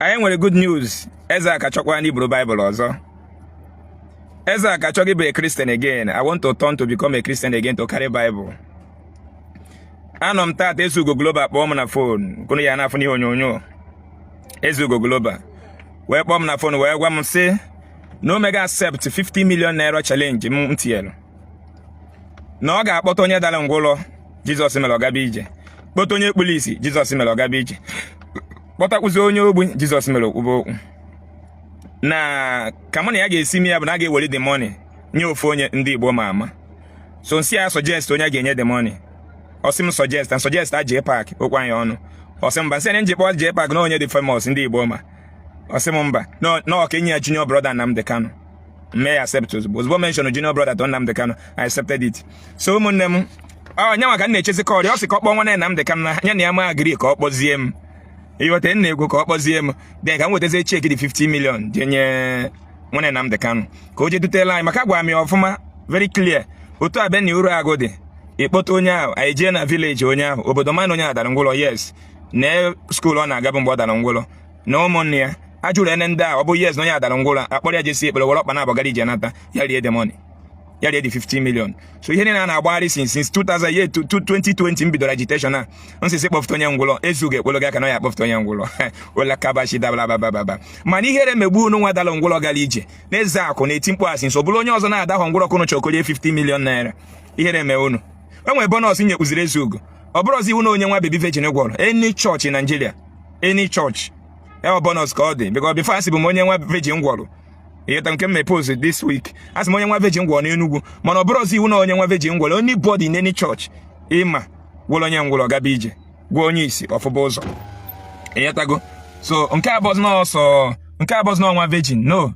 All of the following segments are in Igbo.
Anyị nwere good news. Eze aka chọkwa ndị buru Bible ọzọ. Eze aka chọghị ịbụ a Christian again. I want to turn to become a Christian again, to carry Bible. Anọ m tata, Ezugo Global kpọọ m na phone. Kwunu ya n'afọ n'ihe onyonyo. Ezugo Global wee kpọọ m na phone, wee gwa m sị na o mega accept 50 million naira challenge m tinyere, na ọ ga-akpọta onye dara ngwụlọ Jizọs mere ọgaba ije, kpọta onye kpuru isi Jizọs mere ọgaba ije, kpọtakwụzi onye ogbi Jizọs mere okwube okwu, na ka mụ na ya ga-esi mee ya bụ na a ga-ewere the money nye ofu onye ndị Igbo ma ama. So nsị ya suggest onye a ga-enye the money. Ọ sị m suggest and suggest a J Park okwu anyị ọnụ. Ọ sị mba, nsị ya njikpọ J Park na onye dị famous ndị Igbo ma. Ọ sị m mba, na ọ ka enyi ya junior brother Nnamdi Kanu. Mee ya accept ozugbo ozugbo. Mention junior brother to Nnamdi Kanu, I accepted it. So ụmụnne m, ọ nyanwa ka m na-echezi ka ọrịa. Ọ sị ka ọ kpọọ nwanne Nnamdi Kanu na ya na ya ma agree, ka ọ kpọzie m. Ịghọta nna egwu, ka ọ kpọzie m, then ka m wetazie cheque dị 50 million jee nye nwanne Nnamdi Kanu ka o jee dutela anyị, maka gwara m ya ọfụma, very clear, otu a be na uru agụ dị ịkpọta onye ahụ. Anyị jee na village onye ahụ, obodo mana onye ahụ dara ngwụlọ, yes, na school ọ na-agabụ mgbe ọ dara ngwụlọ na ụmụnne ya ajụrụ ene ndị a. Ọ bụ yes na onye a dara ngwụlọ, akpọrọ ya jesi ekpere, were ọkpa na abọgara ije nata, ya rie the money, ya rie the 50 million. So ihe niile a na-agbagharị since 2000 year to 2020 m bidoro agitation a, nsisi kpọfụta onye ngwụlọ, ezughị ekpolo gị aka na ya akpọfụta onye ngwụlọ ụla kabashi dablabababa. Mana ihere megbu unu nwa dara ngwụlọ gara ije na-eze akụ na-eti mkpu asị nso bụrụ onye ọzọ na-adahọ ngwụlọ kụnụ chọkorie 50 million naira. Ihere mee unu. E nwere bonus nyekuziri Ezugo. Ọ bụrụzi iwu na onye nwa baby virgin gwọrọ, any church in Nigeria, any church, ya bonus ka ọ dị, because before asị bụ m onye nwa virgin gwọrọ. Ịghọta nke m mee post this week, asị m onye nwa virgin gwọrọ n'Enugwu, mana ọ bụrụzi iwu na onye nwa virgin gwọrọ. Anybody in any church ịma gwọrọ onye ngwụrọ gaba ije, gwa onye isi ọfụba ụzọ. Ịghọtago? So nke a bụzi n'ọsọ, nke a bụzi n'ọnwa virgin, no,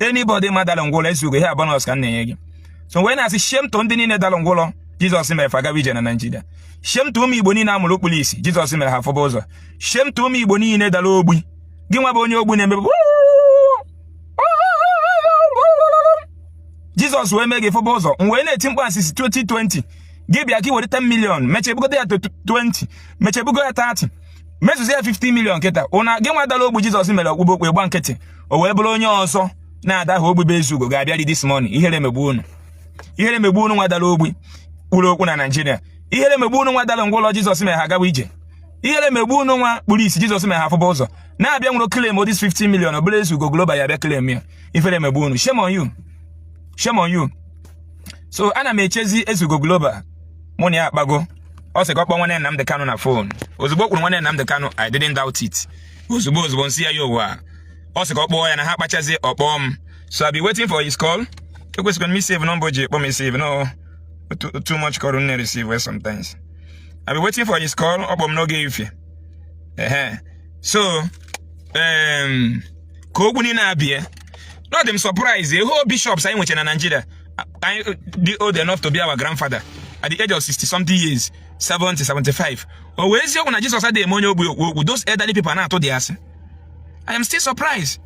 anybody ma dara ngwụlọ, Ezugo, ihe a bonus ka m na-enye gị. So wee na-asị shame to ndị niile dara ngwụlọ Jizọs mere fa gaba ije na Naịjirịa. Shame to ụmụ Igbo niile amụrụ okpuru isi Jizọs mere ha fụba ụzọ. Shame to ụmụ Igbo niile dara ogbi. Gị nwa bụ onye ogbi na-eme, Jizọs wee mee gị fụba ụzọ. M wee na-eti mkpu asịsị 2020, gị bịa ka ị were 10 million, mechie bugodo ya 20, mechie bugo ya 30, mezuzi ya 50 million kịta. Ụna gị nwa dara ogbi Jizọs mere ọkpụkpọ okpu gba nkịtị, o wee bụrụ onye ọzọ na-adaghị ogbi bụ Ezugo ga-abịari this morning. Ihere megbu unu. Ihere megbu unu nwa dara ogbi kwuru okwu na Naịjirịa. Ihere megbu unu nwa dara ngwụlọ Jizọs mere ha gawa ije. Ihere megbu unu nwa kpuru isi Jizọs mere ha afụba ụzọ, na-abịa nwere claim this 50 million. Ọ bụrụ Ezugo Global ya bịa claim ya. Ihere megbu unu. Shame on you, shame on you. So ana m echezi Ezugo Global. Mụ na ya akpago. Ọ sị ka ọ kpọọ nwanne Nnamdi Kanu na phone. Ozugbo o kwuru nwanne Nnamdi Kanu, I didn't doubt it. Ozugbo ozugbo nsị ya ya ụwa, ọ sị ka ọ kpọọ ya na ha kpachazi, ọ kpọọ m. So I be waiting for his call. Ekwesịkwara m save number o ji ekpọ m, save no too much call m na-receive sometimes. I be waiting for his call. Ọ kpọọ m n'oge ifie ehe. So ka okwu niile abịa na ọ dị m surprise. Whole bishops anyị nwechara na Nigeria, anyị dị old enough to be our grandfather at the age of 60 something years, 70, 75. O wee eziokwu na Jizọs adịghị eme onye ogbi okwu okwu. Those elderly people na-atụ dị asị. I am still surprised.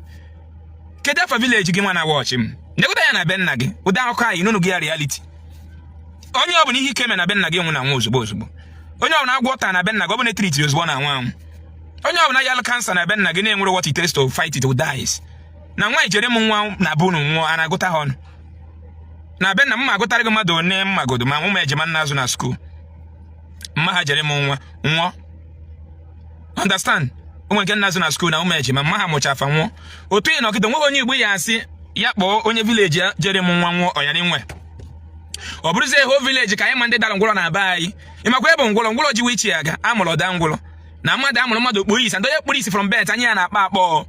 Kedu afa village gị nwa na watch m? Negota ya na be nna gị. Ụdị akụkọ anyị n'ụnụ gị ya reality. Onye ọbụla ihe ike eme na be nna gị nwụ na nwa ozugbo ozugbo. Onye ọbụla agwọ taa na be nna gị, ọ bụla etreatiri ozugbo na anwụ anwụ. Onye ọbụla yalụ cancer na be nna gị na-enwere what it takes to fight it will dies. Na nwaanyị jere m nwa na be unu nwụọ, a na-agụta ha ọnụ na be nna m. Ma agụtara gị mmadụ one mmagodo ma ụmụ ejima nna azụ na school mma ha jere m nwa nwụọ. Understand? Ụmụ nke nna azụ na school na ụmụ ejima mma ha mụcha afa nwụọ. Otu ị nọkịta, nweghị onye Igbo ya asị ya kpọọ onye village ya jere m nwa nwụọ ọyara nwe. Ọ bụrụzie whole village ka anyị ma ndị dara ngwụrọ na be anyị. Ịmakwa ebe ngwụrọ ngwụrọ ji wichi aga amụrụ ọda ngwụrọ na mmadụ amụrụ mmadụ kpuo isi, ndị onye kpuru isi from birth, anya ya na-akpa akpọ,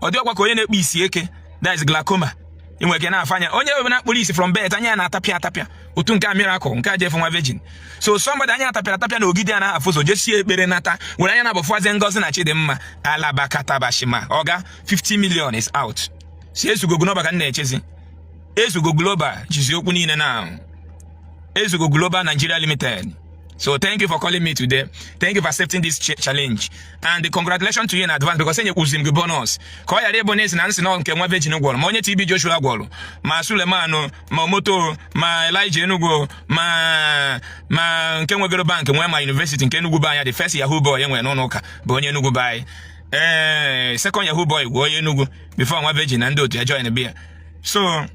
ọ dị ọkwa ka onye na-ekpu isi eke, that is glaucoma. Ị nwere ike na-afụ anya onye ebe na-akpụrụ isi from birth, anya ya na-atapịa atapịa. Otu nke a miracle nke a jefu nwa virgin. So somebody anya atapịara atapịa na ogidi anaghị afụ ụzọ, jesie ekpere nata were anya na-abụfụazie ngozi na Chidimma alabakatabashima. Ọga, 50 million is out. Si Ezugo Global ka m na-echezi. Ezugo Global jizi okwu niile na Ezugo Global Nigeria Limited. So thank you for calling me today. Thank you for accepting this challenge. And congratulations to you in advance, because enyekwuzi m gị bonus. Ka ọ ghara ịbụ na esi na nsị nọ nke nwa virgin gwọrọ, ma onye TB Joshua gwọrọ, ma Suleman, ma Omoto, ma Elijah Enugu, ma nke nwegoro bank nwee ma university nke Enugu be anya, the first Yahoo boy enwere n'ụlọ ụka bụ onye Enugu be anyị. Ee, second Yahoo boy gwuo onye Enugu before nwa virgin na ndị otu ya join bia. So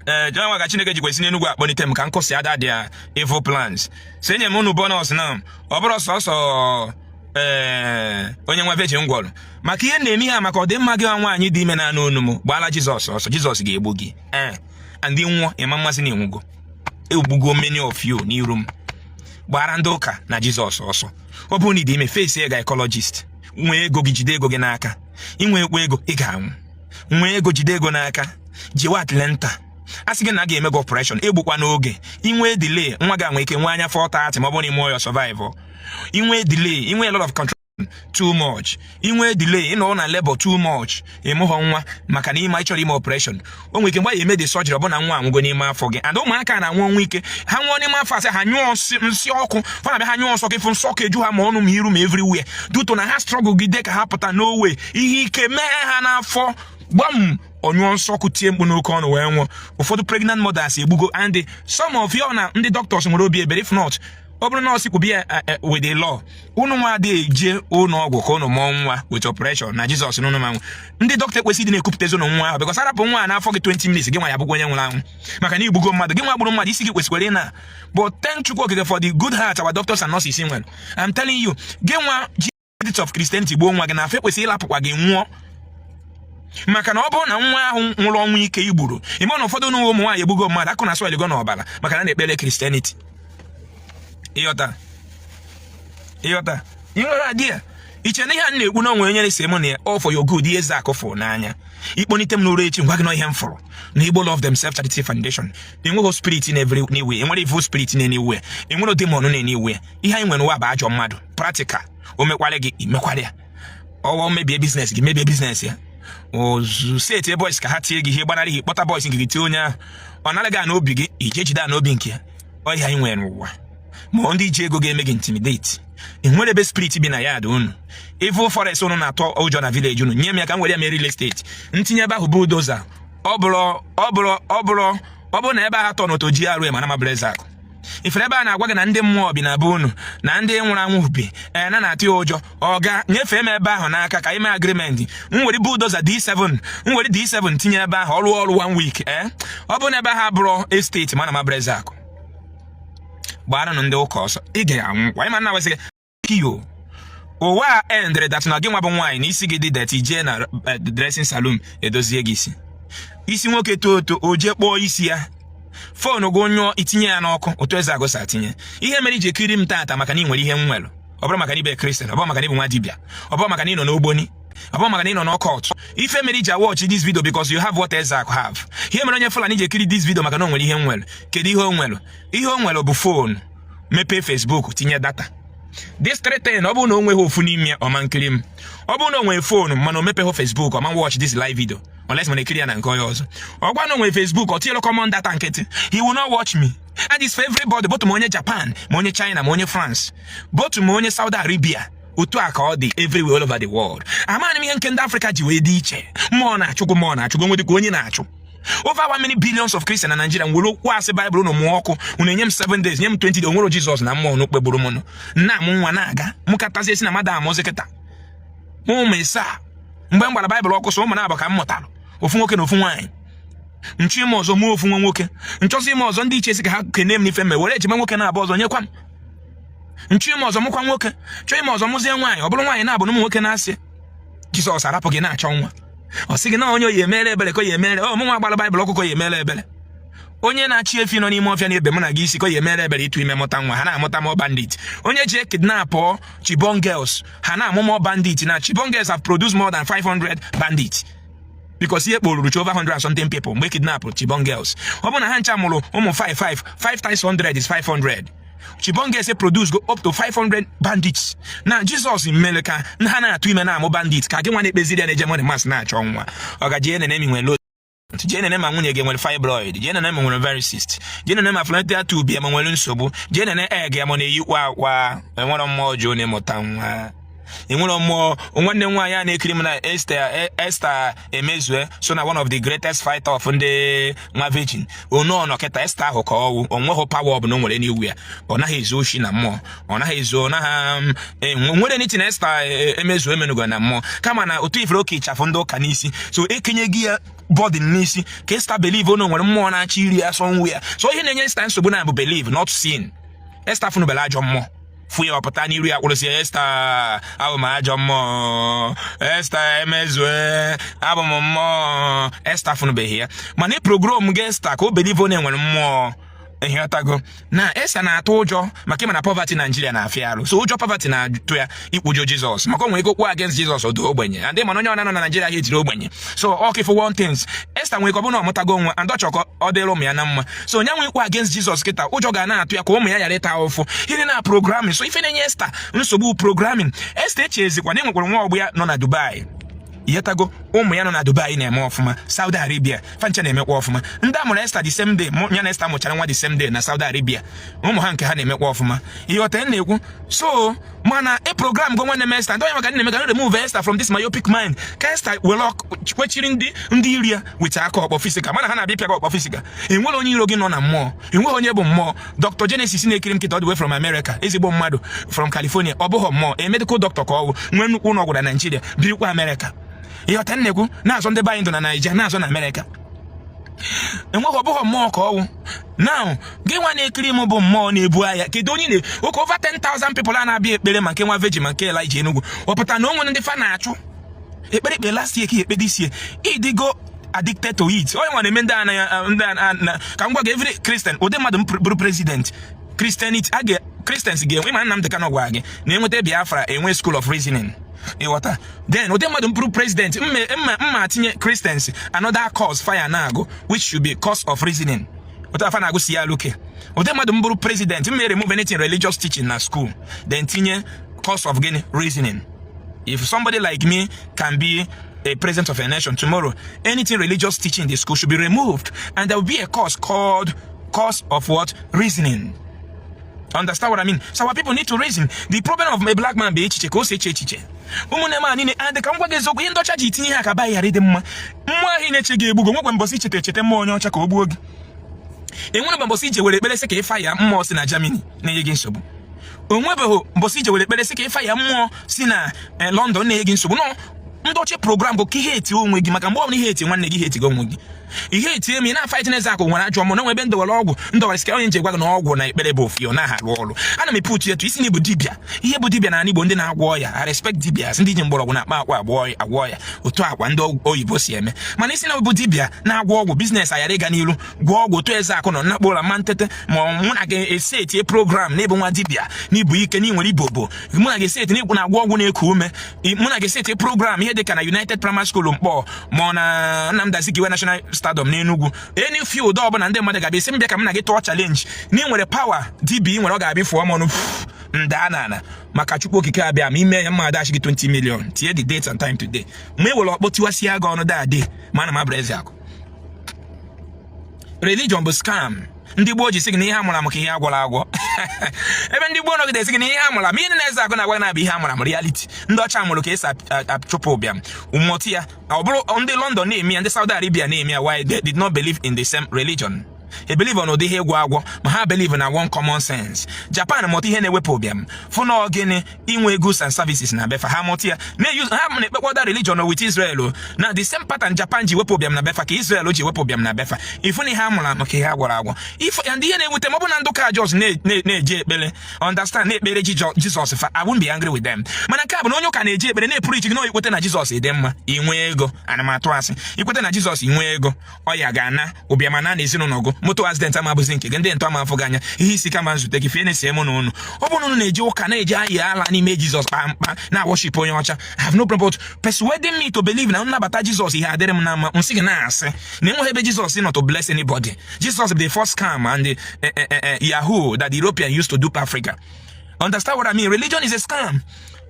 ee, nwa ka Chineke ji kwesị n'Enugwu akpọlite m ka m kwụsị ada their evil plans. So enye m unu bonus na ọ bụrụ sọsọ ee onye nwa virgin gwọrọ maka ihe na-eme ihe a maka ọdịmma gị. Nwaanyị dị ime na anụ onu m, gbaala Jizọs ọsọ. Jizọs ga-egbu gị. Ee, and nwụọ, ịma mmasị na ịnwụgo. Egbugo many of you n'iru m. Gbara ndị ụka na Jizọs ọsọ. Ọ bụrụ na ị dị ime, face gynecologist. Nwee ego gị, jide ego gị n'aka. Inwe ekwe ego, ị ga-anwụ. Nwee ego, jide ego n'aka. Jewe Atlanta, a sị gị na a ga-eme gị operation, egbukwa n'oge. Inwee delay, nwa gị anwe ike nwee anya 430 ma ọ bụrụ na ị mụọ ya survive. Inwee delay, inwee a lot of contraction too much, inwee delay, ịnọ na labor too much, ịmụghọ nwa maka na ime ịchọrọ ime operation, o nwere ike mgbe ya eme the surgery, ọ bụ na nwa anwụgo n'ime afọ gị. And ụmụaka na-anwụ ọnwụ ike. Ha nwụọ n'ime afọ, asị ha nyụọ nsị ọkụ. Fa na-abịa, ha nyụọ nsọ, ka ịfụ nsọ ọkụ eju ha ma ọnụ ma iru ma everywhere, due to na ha struggle gide ka ha pụta n'owe ihe ike mee ha n'afọ gbam, ọnyụọ nsọ ọkụ, tie mkpu n'oke ọnụ wee nwụọ. Ụfọdụ pregnant mothers egbugo, and some of you na ndị doctors nwere obi ebere. If not, ọ bụrụ na ọ sikwubi ya with the law, unu nwa adịghị eje ụlọ ọgwụ ka unu mụọ nwa with operation na Jizọs n'ụnụ manwụ. Ndị dọkịta ekwesịghị ịdị na-ekwupụtazi ụnụ nwa ahụ, because arapụ nwa a n'afọ gị 20 minutes, gị nwa ya bụkwa onye nwụrụ anwụ, maka na igbugo mmadụ. Gị nwa gburu mmadụ, isi gị kwesịkwara ị na. But thank Chukwu Okike for the good heart our doctors and nurses nwere. I'm telling you, gị nwa ji of Christianity gbuo nwa gị n'afọ, ekwesịghị ịlapụkwa gị nwụọ, maka na ọ bụrụ na nwa ahụ nwụrụ ọnwụ ike igburu ime na ụfọdụ ụmụ nwaanyị egbugo mmadụ, akụ na asụ n'ọbara, maka na na-ekpere Christianity. Ịghọta? Ịghọta? Ị nwere idea iche na ihe a na-ekwu na onwe onye na-ese mụ na ya, all for your good. Ihe eze akụ fụrụ n'anya, ikponite m n'ụra echi, ngwa gị na ihe m fụrụ na Igbo Love Themselves Charity Foundation, enweghị spirit in every anywhere, enwere evil spirit in anywhere, enwere demon na anywhere. Ihe anyị nwere n'ụwa bụ ajọ mmadụ practical. O mekwara gị, imekwara ya. Ọwa mebie business gị, mebie business ya. Ozu seti boys ka ha tie gị ihe, gbanarị gị, kpọta boys nke gị tie onye ahụ. Ọ naraghị a n'obi gị, ije jide a n'obi nke ya. Ọ ihe anyị nwere n'ụwa. Ma ndị ji ego ga-eme gị intimidate, enwere ebe spirit bi na yard unu, evil forest unu na-atọ ụjọ na village unu, nye m ya ka m were ya mee real estate. Ntinye ebe ahụ bulldozer, ọ bụrụ na ebe ahụ atọ n'otu GRA, mana mabụrụ eze akụ ifere ebe a na-agwa gị na ndị mmụọ bi na be unu na ndị nwụrụ anwụ bi ee na na-atụ ya ụjọ. Ọ ga nyefee m ebe ahụ n'aka ka ime agreement. M were bulldozer D7, m were D7 tinye ebe ahụ, ọrụ ọrụ one week. Ee, ọ bụrụ na ebe ahụ abụrụ estate, mana mabụrụ eze akụ. Gbaranụ ndị ụka ọsọ, ị ga-anwụ kwa. Ịma nna wesị gị kiyo ụwa a endere that na gị nwa bụ nwaanyị na isi gị dị dirty, jee na dressing salon edozie gị isi. Isi nwoke too oto, o jee kpọọ isi ya. Phone gị nyụọ, itinye ya n'ọkụ otu eze agụsa tinye. Ihe mere iji ekiri m taata, maka na ị nwere ihe m nwere. Ọ bụrụ maka na ịbụ Christian, ọ bụrụ maka na ịbụ nwa dibịa, ọ bụrụ maka na ị nọ n'ogboni, ọ bụrụ maka na ị nọ n'occult. Ife mere iji watch this video, because you have what Ezeaku have. Ihe mere onye Fulani ji ekiri this video, maka na o nwere ihe m nwere. Kedu ihe o nwere? Ihe o nwere bụ phone, mepee Facebook, tinye data. This three thing, ọ bụrụ na o nweghị ofu n'ime ya, ọma nkiri m. Ọ bụrụ na o nwere phone mana o mepeghị Facebook, ọma watch this live video unless mana ekiri ya na nke onye ọzọ. Ọ gwa na o nwere Facebook, ọ tinyere common data nkịtị, he will not watch me. And it's for everybody, both ma onye Japan, ma onye China, ma onye France, both ma onye Saudi Arabia. Otu a ka ọ dị everywhere, all over the world. Amaghị m ihe nke ndị Afrịka ji wee dị iche. Mmụọ na-achụgụ, mmụọ na-achụgụ, onwe dịka onye na-achụ over 1 many billions of Christian na Nigeria. Nwere okwu asị Baịbụl unu mụọ ọkụ, unu enye m 7 days, nye m 20 days, onwere Jizọs na mmụọ n'okpe gburu m nụ nna m nwa na-aga mụ katazie si na mmadụ amụzi kịta. Mụ ụmụ ịsaa, mgbe m gbara Baịbụl ọkụ, so ụmụ na-abụ ka m mụtara, ofu nwoke na ofu nwaanyị. Nchọ ime ọzọ, mụọ ofu nwa nwoke. Nchọzi ime ọzọ, ndị iche si ka ha kene m n'ife mme, were ejima nwoke na-abụ ọzọ nyekwa m. Nchọ ime ọzọ, mụkwa nwoke. Chọọ ime ọzọ, mụzie nwaanyị. Ọ bụrụ nwaanyị na-abụ na ụmụ nwoke na-asị Jizọs arapụ gị na-achọ nwa. Ọ sị gị na onye oyi emere ebere ka o yi emere ọ mụ nwa gbara Baịbụl ọkụkọ ya emere ebere. Onye na-achị efi nọ n'ime ọfịa na-ebe mụ na gị isi ka o yi emere ebere ịtụ ime mụta nwa. Ha na-amụta more bandit. Onye ji kidnap Chibok girls, ha na-amụ more bandit. Na Chibok girls have produced more than 500 bandits, because ihe kporuru over 100 and something people mgbe kidnap Chibok girls. Ọ bụ na ha ncha mụrụ ụmụ 5 5 5 times 100 is 500. Chibok girls produce go up to 500 bandits. Na Jizọs mere ka ha na-atụ ime na-amụ bandit, ka gị nwa na-ekpeziri ya na-eje money mass na-achọ nwa. Ọ ga jee nene mi nwere, jee nene ma nwunye gị nwere fibroid, jee nene ma nwere varices, jee nene ma fallopian tube ya ma nwere nsogbu, jee nene egg ya ma na-eyikwa akwa. Enwere mmụọ ọjọọ na-ịmụta nwa. Enwere mmụọ. Nwanne m nwaanyị a na-ekiri m na Esther, Esther Emezue, so na one of the greatest fighter of ndị nwa virgin onu kịta. Esther ahụ ka ọwụ onweghị power ọbụla o nwere n'iwu ya. Ọ naghị ezu oshi na mmụọ, ọ naghị ezu, ọ naghị nwere anything. Esther Emezue emenugo na mmụọ, kama na otu ifere oke ịchafụ ndị ụka n'isi, so ekenye gị ya burden n'isi ka Esther believe na o nwere mmụọ na-achọ iri ya sọ nwu ya. So ihe na-enye Esther nsogbu na bụ believe, not sin. Esther funubela ajọ mmụọ fụ ya, ọpụta n'iru ya kwụrụsị ya, "Esther, abụ m ajọ mmụọ. Esther Emezue, abụ m mmụọ." Esther fụnụbeghị ya, mana ị program gị Esther ka o believe na enwere mmụọ. Ịghọtago na Esther na-atụ ụjọ maka ịma na poverty Naijiria na-afịa arụ, so ụjọ poverty na-atụ ya ikwujọ Jizọs, maka o nwere ike okwu against Jizọs odo ogbenye, and mana onye ọna nọ na Naijiria ha etiri ogbenye. So ọ ka one things Esther nwere ike ọ bụrụ na ọ mụtago nwa and ọ chọrọ ka ọ dịrị ụmụ ya na mma, so onye nwe ikwu against Jizọs kịta, ụjọ ga na-atụ ya ka ụmụ ya ghara ịta ụfụ ihe na programming. So ife na-enye Esther nsogbu, programming. Esther echezikwa na enwekwara nwa ọgbụ ya nọ na Dubai. Ịghọtago? Ụmụ ya nọ na Dubai na-eme ọfụma, Saudi Arabia fancha na-emekwa ọfụma. Ndị a mụrụ Esther the same day, ya na Esther mụchara nwa the same day na Saudi Arabia, ụmụ ha nke ha na-emekwa ọfụma. Ịghọta m na-ekwu? So mana e program go nwanne m Esther, ndị onye maka na-eme ka remove Esther from this myopic mind, ka Esther were kwechiri ndị iri ya with aka ọkpọ physical, mana ha na-abịa ịpịa gị ọkpọ physical. Enwere onye iro gị nọ na mmụọ, enweghị onye bụ mmụọ. Dr. Genesis na-ekiri m kịta all the way from America, ezigbo mmadụ from California, ọ bụghị mmụọ, a medical doctor ka ọ bụ, nwee nnukwu ụlọ ọgwụ na Nigeria, birikwa America. Ịghọta m na-ekwu? Na-azọ ndị be anyị ndụ na Naịjirịa, na-azọ na Amerịka. Enweghị, ọ bụghị mmụọ ka ọwụ. Now, gị nwa na-ekiri m bụ mmụọ na-ebu agha, kedu onye na oke over 10,000 people a na-abịa ekpere, ma nke nwa virgin, ma nke Elijah Enugu, ọ pụtara na o nwere ndị fa na-achụ ekpere ekpere last year ka ekpe this year, ịdịgo addicted to it. Onye nwa na-eme ndị a ndị a na ka m gwa gị, every Christian, ụdị mmadụ m bụrụ president, Christianity a ga Christians ga-enwe. Ma Nnamdị Kanu gwara gị na enweta Biafra, enwe school of reasoning. Ịghọta? Then ụdị mmadụ m bụrụ president, mma mma mma tinye Christians another course fire na-agụ, which should be course of reasoning, otu afa na-agụ si ya luke. Ụdị mmadụ m bụrụ president, m remove anything religious teaching na school, then tinye course of gịnị? Reasoning. If somebody like me can be a president of a nation tomorrow, anything religious teaching in the school should be removed and there will be a course called course of what? Reasoning. Understand what I mean? So our people need to reason. The problem of a black man bụ echiche, ka o si eche echiche. Ụmụnne m a niile adị ka m gwa gị eziokwu, ihe ndị ọcha ji tinye ihe aka baghị ghara ịdị mma. Mmụọ ahụ ị na-eche gị egbugo nwekwe mbọsị icheta echeta mmụọ onye ọcha ka o gbuo gị. Enwere mbọsị ije were ekpere sị ka ịfa ya mmụọ si na Germany na-enye gị nsogbu. O nwebeghị mbọsị ije were ekpere sị ka ịfa ya mmụọ si na London na-enye gị nsogbu. Nọ ndị ọchị program bụ ka ihe eti onwe gị, maka mgbe ọbụla ihe eti nwanne gị, ihe etigo onwe gị, ihe etie m. Ị na-fight n'eze akụ nwere ajọ mmụọ na nwe ebe ndọwara ọgwụ ndọwara sike onye nje gwa gị na ọgwụ na ekpere bụ ofu, ọ naghị arụ ọrụ. Ana m eputu etu isi na ịbụ dibịa, ihe bụ dibịa n'ala Igbo, ndị na-agwọ ọya. I respect dibias, ndị ji mgbọrọgwụ na akpa akwa agwọ ya otu akwa ndị oyibo si eme. Mana isi na bụ dibịa na-agwọ ọgwụ, business ayara ịga n'ilu, gwọọ ọgwụ otu eze akụ nọ nnakpo ụra ma ntete, ma mụ na gị esi etie program na ịbụ nwa dibịa na ịbụ ike na ị nwere ibobo, mụ na gị esi eti na ịkwụ na-agwọ ọgwụ na-eku ume, mụ na gị esi etie program ihe dị ka na United Primary School Mkpọ, ma ọ na Nnamdi Azikiwe National Stadium n'Enugu, any field ọbụla ndị mmadụ ga-abịa isi m bịa ka m na gị tụọ challenge na ị nwere power dibịa ị nwere, ọ ga-abịa fụọ m ọnụ ndaa na ana maka Chukwu Okike abịa ma ime ya mma adachi gị 20 million. Tie the date and time today, ma e were ọkpọ tiwasịa gị ọnụ daa ma ana m abụrụ eze akụ. Religion bụ scam. Ndị gboo ji sị gị na ihe amụrụ amụ ka ihe agwọrọ agwọ, ebe ndị gboo nọgide sị gị na ihe amụrụ amụ, ihe na-eze akụ na-agwa gị na-abụ ihe amụrụ amụ, reality. Ndị ọcha mụrụ ka esi achụpụ ụbịam ụmụọtụ ya, ọ bụrụ ndị London na-eme ya, ndị Saudi Arabia na-eme ya. Why? They did not believe in the same religion. They believe on ụdị ihe ịgwọ agwọ, ma ha believe na one common sense. Japan mụta ihe na-ewepụ ụbịam, fụ na ogene inwe goods and services na befa ha mụta ya na-use ha na-ekpekwa other religion with Israel o. Na the same pattern Japan ji wepụ ụbịam na befa ka Israel ji wepụ ụbịam na befa. Ifu na ihe a mụrụ amụ ka ihe a gwọrọ agwọ. If and ihe na-ewute ma ọ bụ na ndị ụka Jos na-eji ekpere, understand, na-ekpere Jizọs fa, I won't be angry with them. Mana nke a bụ na onye ụka na-eji ekpere na-epụrụ ichi gị na ikwete na Jizọs dị mma, inwe ego. Ana m atụ asị ikwete na Jizọs, inwe ego, ọya ga-ana, ụbịam na ezinụlọ gụ, moto accident ama abụzi nke gị, ndị ntọ ama afụ gị anya, ihe isi kama nzute gị fie na-esi emu na unu. Ọ bụrụ na unu na-eji ụka na-eji ayị ala n'ime Jizọs kpamkpam na worship onye ọcha, I have no problem. But persuading me to believe na nnabata Jizọs, ihe adịrị m na mma, nsị gị na-asị na enweghị ebe Jizọs nọ to bless anybody. Jizọs bụ the first scam and the Yahoo that the European used to dupe Africa. Understand what I mean? Religion is a scam.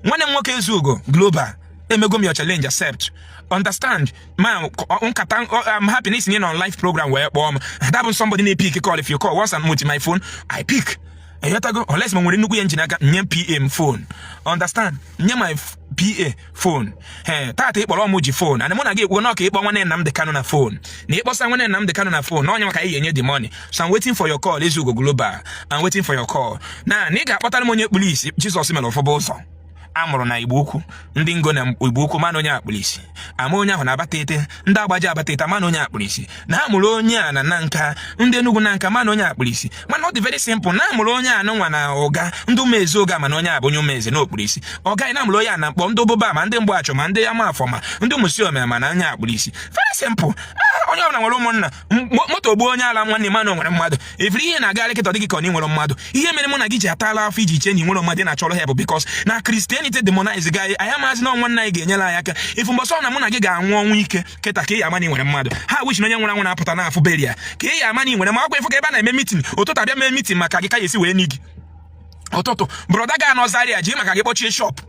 Nwanne m nwoke Ezugo Global, emego m your challenge accept. Understand ma nkata, I'm happy na isinye on live program wee kpọọ m. That bụ somebody na-epick call. If you call once, I'm with my phone, I pick. Ịghọtago? Unless ma nwere nnukwu ihe nji n'aka, nye PA m phone, understand? Nye my PA phone. Ee, tata ịkpọrọ m ji phone and mụ na gị ekwuo na ọka ịkpọ nwanne Nnamdi Kanu na phone, na ịkpọsa nwanne Nnamdi Kanu na phone na onye maka anyị enye the money. So I'm waiting for your call, Ezugo Global. I'm waiting for your call. Na ị ga-akpọtara m onye kpuru isi Jizọs mere ụfọdụ ụzọ a mụrụ na Igbo Ukwu, ndị ngo na Igbo Ukwu, mana onye akpụrụ isi ama onye ahụ na-abata ete, ndị agbaji abata ete, mana onye akpụrụ isi na ha mụrụ onye a na nka, ndị Enugwu na nka, mana onye akpụrụ isi. Mana ọ dị very simple na amụrụ onye a nwa na ụga, ndị ụmụeze ụga, mana onye a bụ onye ụmụeze na okpuru isi. Ọ gaghị na amụrụ onye a na mkpọ, ndị ụbụba ma ndị mgbachọ ma ndị amafọ ma ndị ụmụsiome, mana onye akpụrụ isi. Very simple. Onye ọbụla nwere ụmụnna. Moto gbuo onye ala nwanne, mana o nwere mmadụ ifiri ihe na-agagharị kịta dị gị ka ọ na ị nwere mmadụ. Ihe mere mụ na gị ji atala afọ iji chee na ị nwere mmadụ na-achọrọ ha bụ because na Christianity demonize gị anyị. Anyị amazi na nwanne anyị ga-enyere anyị aka. Ifu mbọsọ na mụ na gị ga-anwụ ọnwụ ike kịta, ka ị ama na ị nwere mmadụ. Ha wish na onye nwụrụ anwụ na-apụta na-afụ beria, ka ị ama na ị nwere ma ọkwa. Ịfụ ka ebe a na-eme meeting ụtụtụ, abịa mee meeting maka gị ka ya esi wee ni gị ụtụtụ. Brother ga-anọ Zaria ji maka gị kpọchie shop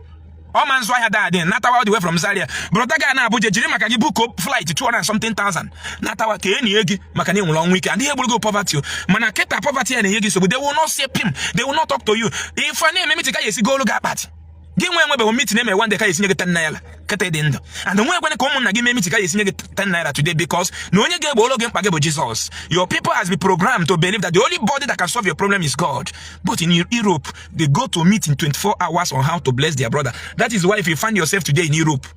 ọma nzụ ahịa dadị natawa all the way from Zaria. Brother ga na Abuja jiri maka gị book flight 200 and something thousand natawa ka enyi gị, maka na ị nwere ọnwụ ike and ihe gburu gị poverty o. Mana kịta poverty ya na-enye gị nsogbu. They will not say pim, they will not talk to you. Ife a na-eme meeting ka ya esi golu gị akpati gị nwe enwebeghị meeting eme one day ka ya esinye gị 10 naira kịta dị ndụ, and nwe ekwene ka ụmụnna gị mee meeting ka ya esinye gị 10 naira today, because na onye ga-egboro gị mkpa gị bụ Jesus. Your people has been programmed to believe that the only body that can solve your problem is God. But in Europe, they go to meet in 24 hours on how to bless their brother. That is why if you find yourself today in Europe,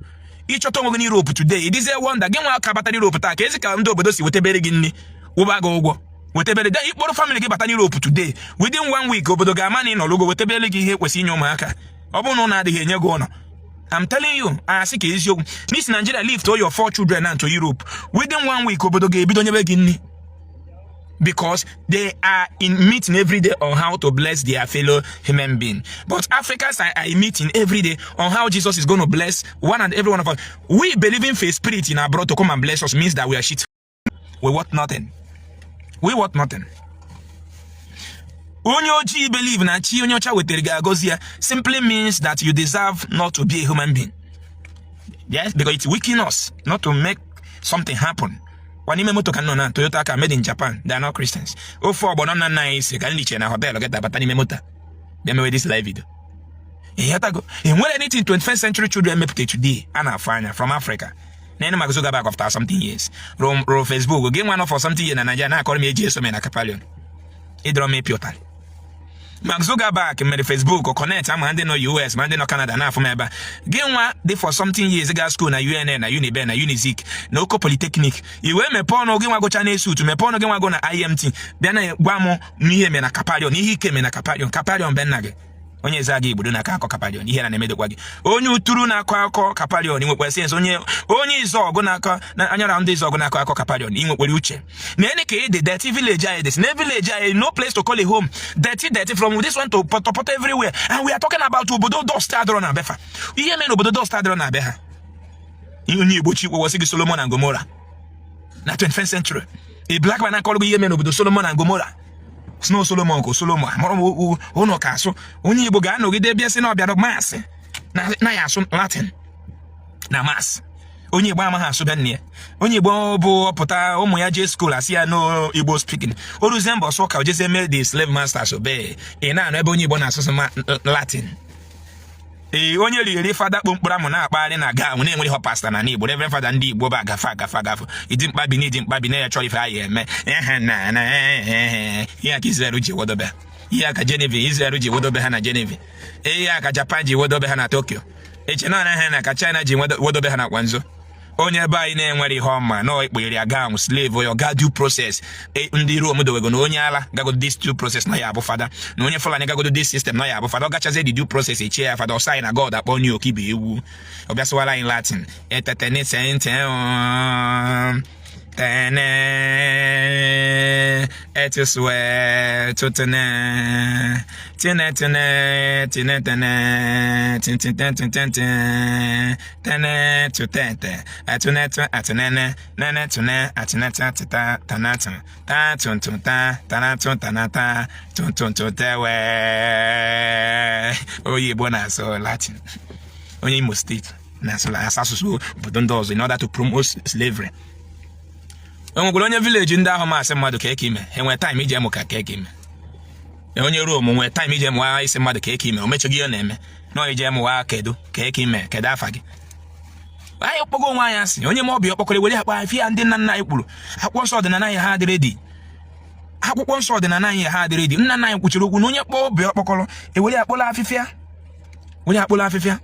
ịchọta onwe gị n'Europe today, it is a wonder. Gị nwa aka batara Europe taa, ka ezi ka ndị obodo si wetebere gị nri, wụba gị ụgwọ, wetebere de ịkpọrọ family gị bata n'Europe today, within one week obodo ga-ama na ị nọrọgo, wetebere gị ihe kwesịrị inye ụmụaka. Ọ bụrụ na ụlọ adịghị enye gị ụlọ, I'm telling you, asị ka eziokwu n'isi Nigeria lift all your four children now to Europe, within one week obodo ga-ebido nyebe gị nri, because they are in meeting every day on how to bless their fellow human being. But Africans are in meeting every day on how Jesus is going to bless one and every one of us. We believing for a spirit in abroad to come and bless us means that we are shit. We want nothing. We want nothing. Onye ojii believe na chi onye ọcha wetara ga-agọzi ya simply means that you deserve not to be a human being. Yes, because it's weakening us not to make something happen. Kwa n'ime moto ka nọ na Toyota car made in Japan, they are not Christians. Ofe ọgbọnọ nna nna anyị si ka ndị che na hotel geta bata n'ime moto bịa mewe this live video. Ịghọtago? Enwere anything 21st century children mepụta today a na-afụ anya from Africa? Na Mark Zuckerberg after something years rụ Facebook. Gị nwa nọ for something years na Nigeria na-akọrọ m eji eso m na Capalion ịdọrọ m ịpị ụtarị. Mark Zuckerberg mere Facebook connect ama ndị nọ US ma ndị nọ Canada na-afụ m ebe a. Gị nwa dị for something years ga school na UNN, na Uniben, na Unizik, na Oko Polytechnic, i wee mepee ọnụ gị nwa gụcha na ESUT, mepee ọnụ gị nwa go na IMT, bịa na gwa m n'ihe mere na Capalion, ihe ike mere na Capalion. Capalion be nna gị, onye eze aga igbodo na-akọ akọ Capalion, ihe na na-emedokwa gị. Onye uturu na-akọ akọ Capalion nwekwara sense. Onye izu ọgụ na-akọ na anyara ndị izu ọgụ na-akọ akọ Capalion, ị nwekwara uche na ene ka ị dị. Dirty village anyị dị na village anyị, no place to call a home. Dirty, dirty from this one to pọtọpọtọ everywhere, and we are talking about obodo dust adọrọ na befa. Ihe mere obodo dust adọrọ na be ha, onye Igbo chi kwewasị gị Solomon and Gomorrah na 21st century. A black man akọrọ gị ihe mere n'obodo Solomon and Gomorrah. Snow Solomon ka Solomon amụrụ m ụnọ ka asụ. Onye Igbo ga-anọgide bịa sị na ọ bịara mass na ya asụ Latin na mass. Onye Igbo amaghị asụ be nne ya. Onye Igbo bụ ọpụta ụmụ ya jee school, asị ya no Igbo speaking. O ruzie mbọ sụ ka o jezie mee the slave masters obey. Ị na-anụ ebe onye Igbo na-asụsụ Latin. Ee, onye riri fada kpo mkpụrụ amụ na-akpagharị na ga na-enwere ihe pastor na Igbo, reverend father ndị Igbo bụ agafe agafe agafe ịdị mkpabi na ịdị mkpabi na ya chọrọ ife anyị eme ihe na ihe aka Israel ji wedobe, ihe aka Geneva Israel ji wedobe ha na Geneva, ihe aka Japan ji wedobe ha na Tokyo, eche na ha na ka China ji wedobe ha na Kwanzo. Onye ebe anyị na-enwere ihe ọma na ekpere ya gaa slave ya ga due process ndị Rome dowego na onye ala gagodo this due process na ya abụ fada, na onye Fulani gagodo this system na ya abụ fada. Ọ gachazie the due process, echie ya fada. Ọsọ anyị na God akpọ onye oke ibe ewu, ọ bịasịwara anyị Latin etetenete tene etusue tutene tine tine tine tene tine tine tine tene tutete atunetu atunene nene tune atuneta tita tanatu ta tuntun ta tanatu tanata tuntun tewe. Onye Igbo na-asụ Latin, onye Imo Steeti na-asụ asụsụ obodo ndị ọzọ in order to promote slavery. O nwekwara onye village ndị ahụ masị mmadụ ka eke ime enwere time iji amụ ka eke ime. Onye Rome nwee time ije mụwa isi mmadụ ka eke ime, o mechaghị ihe ọ na-eme na ije mụwa kedu ka eke ime, kedu afa gị. Anyị kpọgo onwe anyị asị. Onye ma ọbịa ọkpọkọrọ were akpa afịa. Ndị nna nna anyị kwuru, akwụkwọ nsọ ọdịnala anyị ha adịrị dị, akwụkwọ nsọ ọdịnala anyị ha adịrị dị. Nna nna anyị kwuchiri okwu na onye kpọọ obi ọkpọkọrọ ewere akpụla afịfịa, were akpụla afịfịa.